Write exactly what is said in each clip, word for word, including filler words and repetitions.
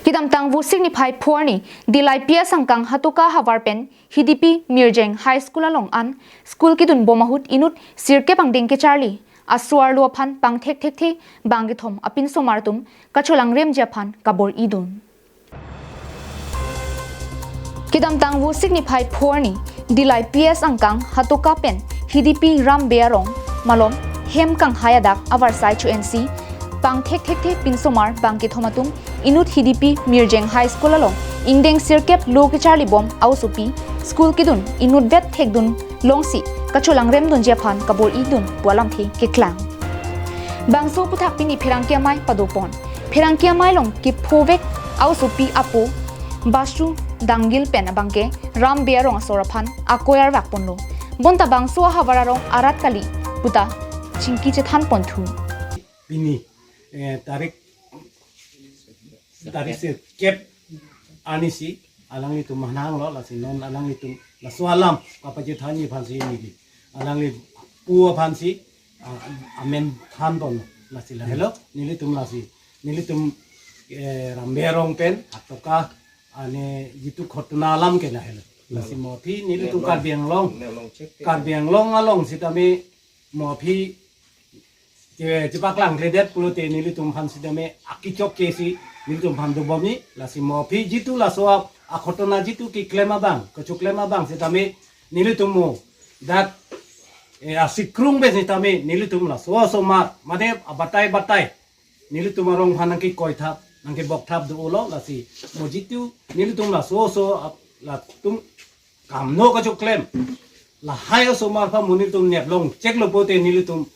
Kedamtang Vosik niphai pho arni Dillai P S angkang Hatoka havar pen Hidipi Mirjeng High School along an school kedun bom ahut inut sirkep angdeng kecharli aso-arlo aphan pangthek thekthe bang kethom apinsomar atum kacholangremji aphan kabor-idun. Kedamtang Vosik niphai pho arni Dillai P S angkang Hatoka pen Hidipi Ram Bey arong malom hem kanghai adak avarsai cho-ensi pangthek thekthe pinsomar bang kethom atum inut Hidipi Mirjeng High School along ingdeng sirkep lo kecharli bom a-osopi school kedun inutvet thekdun longsi kacholangremdunji aphan kabor-idun pu alamthe keklang. Bangso aphuthak pini pherangke amei padopon. Pherangke amei along kephovek a-osopi apo Basu Danggil pen abangke Ram Bey arong asor aphan akoi arvakponlo. Bonta bangso ahavar arong arat kali puta chingki chethanponthu. Pini, eh, tarik, tarik sirkep arnisi alanglitum mananglo, lasi non alanglitum laso alam kapachethanji aphansi neli alangli pu aphansi, ah, amen thanpon, lasi lahelo nelitum, lasi nelitum, eh, Ram Bey arong pen Hatoka ane jitu ghotona alam ke lahelo. Lasi mo aphi nelitum Karbi Anglong, Karbi Anglong along sitame mo aphi che-, chepaklang kledet pulote nelitum aphan sitame akichok kesi nelitum aphan dobomji, lasi mo aphi jitu laso a-, aghotona jitu keklem abang, kechoklem abang sitame nelitum mo dak, eh, asikrung pen sitame nelitum laso osomar mate abatai batai nelitum arong aphan nangkekoi thap, nangkebok thap do-olo, lasi mo jitu nelitum laso oso ap-, latum kamno kachoklem lahai osomar aphan mo nelitum neplong cheklo pote nelitum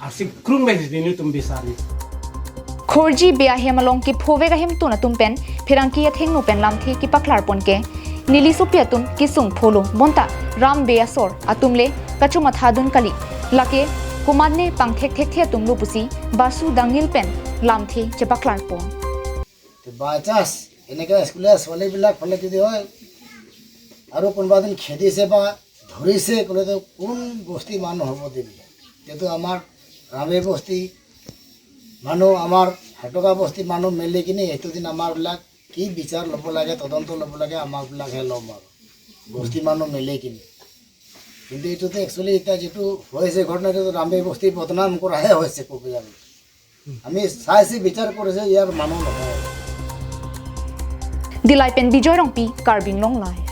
asikrung pen nelitum bisari. Khorji Bey ahem along kephovek ahemtun atum pen pherangke athengno pen lamthe kepaklarpon ke neli sopi atum kesung pholo, bonta Ram Bey asor atum le kachomathadun kali, lake komatne pangthek thekthe atumlo pusi Basu Danggil pen lamthe chepaklarpon. তো by chance এনেকে স্কুলীয়া ছোৱালীবিলাক ফালে যদি হয় আৰু কোনোবা এদিন খেদিছে বা ধৰিছে ক'লেতো কোন বস্তি মানুহ হ'ব দিবি? এইটো আমাৰ ৰামে বস্তি মানুহ, আমাৰ হাটকা বস্তি মানুহ মিলি কিনি সেইটো দিন আমাৰবিলাক কি বিচাৰ ল'ব লাগে, তদন্ত ল'ব লাগে, আমাৰবিলাকহে ল'ম আৰু বস্তি মানুহ মিলি কিনি। কিন্তু এইটোতো একচুৱেলি এতিয়া যিটো হৈছে ঘটনা, এইটোতো ৰামে বস্তি বদনাম কৰাহে হৈছে ক'ব গ'লে। আমি চাইছে বিচাৰ কৰিছে, ইয়াৰ মানুহ নহয়। Dillai pen Bijoy Rongpi, Karbi Anglong Live.